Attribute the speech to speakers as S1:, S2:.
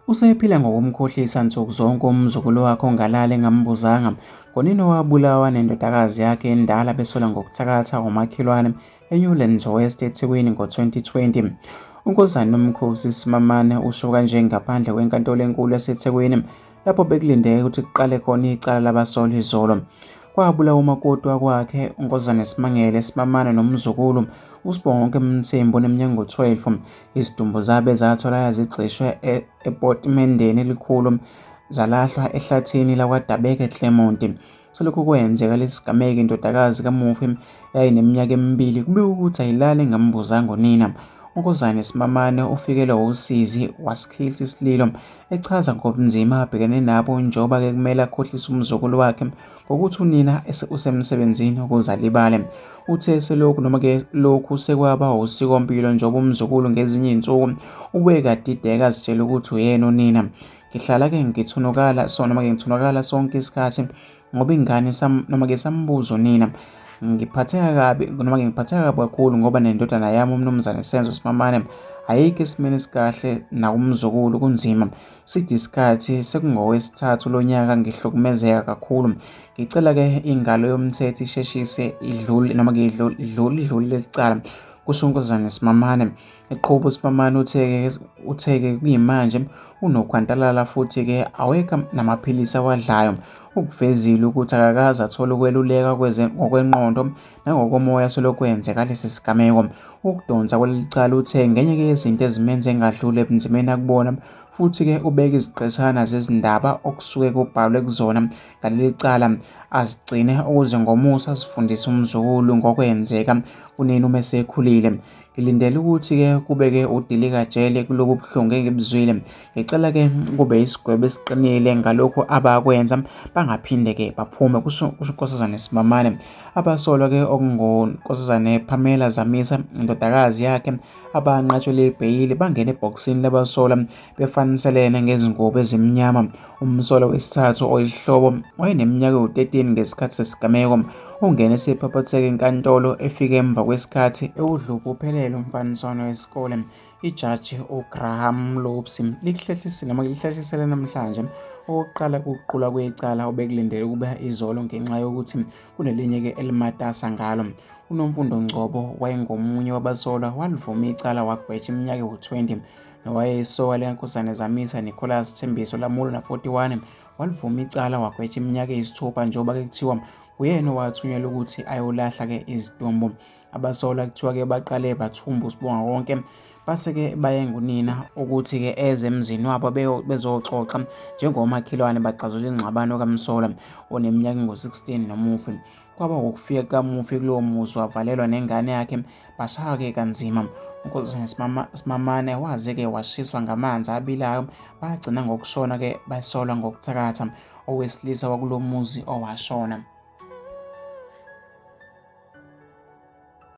S1: Usephila ngokumkhohlisa nsuku zonke umzukulu wakhe ongalali engambuzanga ngonina owabulawa nendodakazi yakhe endala besolwa ngokuthakatha umakhelwane eNewlands West eThekwini ngo-2020. UNkosazana Nomkhosi Simamane usho kanje ngaphandle kweNkantolo eNkulu yaseThekwini lapho bekulindeke ukuthi kuqale khona icala labasolwa izolo. Kwabulawa umakoti wakwakhe uNkosazana Simangele Simamane nomzukulu uSibongonke Mthembu oneminyaka engu-12. Izidumbu zabo ezatholakala zigxishwe e-, epotimendeni elikhulu zalahlwa ehlathini lakwaDabeka eClermont. Selokhu kwenzeka lesi sigameko indodakazi kamufi yayineminyaka emibili kubikwa ukuthi ayilali ingambuzanga unina. UNkosazana Simamane ufikelwe wusizi wasikhihla isililo echaza ngobunzima abhekene nabo njengoba-ke kumele akhohlise umzukulu wakhe ngokuthi unina usemsebenzini ukuze alibale. Uthe selokhu noma-ke lokhu sekwaba wusikompilo njengoba umzukulu ngezinye iy'nsuku ubekadideka azitshela ukuthi uyena unina. Ngihlala-ke ngithunukala so noma-ke ngithunukala sonke isikhathi ngoba ingane noma-ke sambuza unina. Ngiphatheka kabi noma-ke ngiphatheka kabi kakhulu ngoba nendodana yami uMnumzane Senzo Simamane ayikho esimeni esikahle nakumzukulu kunzima. Side isikhathi sekungowesithathu lonyaka ngihlukumezeka kakhulu. Ngicela-ke ingalo yomthetho isheshise idlule noma-ke idlule idlule leli cala, kusho uNkosazana Simamane. Eqhuba uSimamane uthe-ke uthe-ke kuyimanje unokhwantalala futhi-ke awekho namaphilisi awadlayo. Ukuvezile ukuthi akakaze athole ukweluleka ngokwenqondo nangokomoya selokhu kwenzeka lesi sigameko. Ukudonsa kwaleli cala uthe ngenye-ke yezinto ezimenze engadluli ebunzimeni akubona futhi-ke ubeke iziqeshana zezindaba okusuke kubhalwe kuzona ngaleli cala azigcine ukuze ngomusa azifundise umzukulu ngokwenzeka kunini uma esekhulile. Ngilindele ukuthi-ke kube-ke udilikajele kulobu buhlungu engibuzwile. Ngicela-ke kube isigwebo esiqinile ngalokhu abakwenza bangaphinde-ke baphume, kusho uNkosazane Simamane. Abasolwa-ke okungoNkosazane Pamela Zamisa, indodakazi yakhe, abanqatshelwe ibheyili bangene ebhokisini labasolwa befaniselene ngezingubo ezimnyama. Umsolwa wesithathu oyisihlobo wayeneminyaka ewu-13 ngesikhathi sesigameko. Ungene esephaphatheka enkantolo efike emva kwesikhathi ewudluka uphelele umfaniswano wesikole. Ijaji uGraham Lopes likuhlehlisile noma lihlehlisele namhlanje okokuqala ukuqulwa kwecala obekulindele ukuba izolo ngenxa yokuthi kunelinye-ke elimatasa ngalo. UNomfundo Ngcobo wayengomunye wabasolwa walivuma icala wagwetshwa iminyaka ewu-20 nowayeyisoka likaNkosazana Zamisa Nicholas Thembiso Lamulo na-41 walivuma icala wagwetshwa iminyaka eyisithupha njengoba-ke kuthiwa nguyena owathunyelwa ukuthi ayolahla-ke izidumbu. Abasolwa kuthiwa-ke baqale bathumba uSibonga konke base-ke bayenga unina ukuthi-ke eze emzini wabo bezoxoxa njengomakhelwane baxazulula ingxabano kamsolwa oneminyaka engu-16 nomufi. Kwaba wukufika kukamufi kulowo muzi wavalelwa nengane yakhe bashaywa-ke kanzima. UNkosazana Simamane waze-ke washiswa ngamanzi abilayo bagcina ngokushona-ke basolwa ngokuthakatha owesilisa wakulo muzi owashona.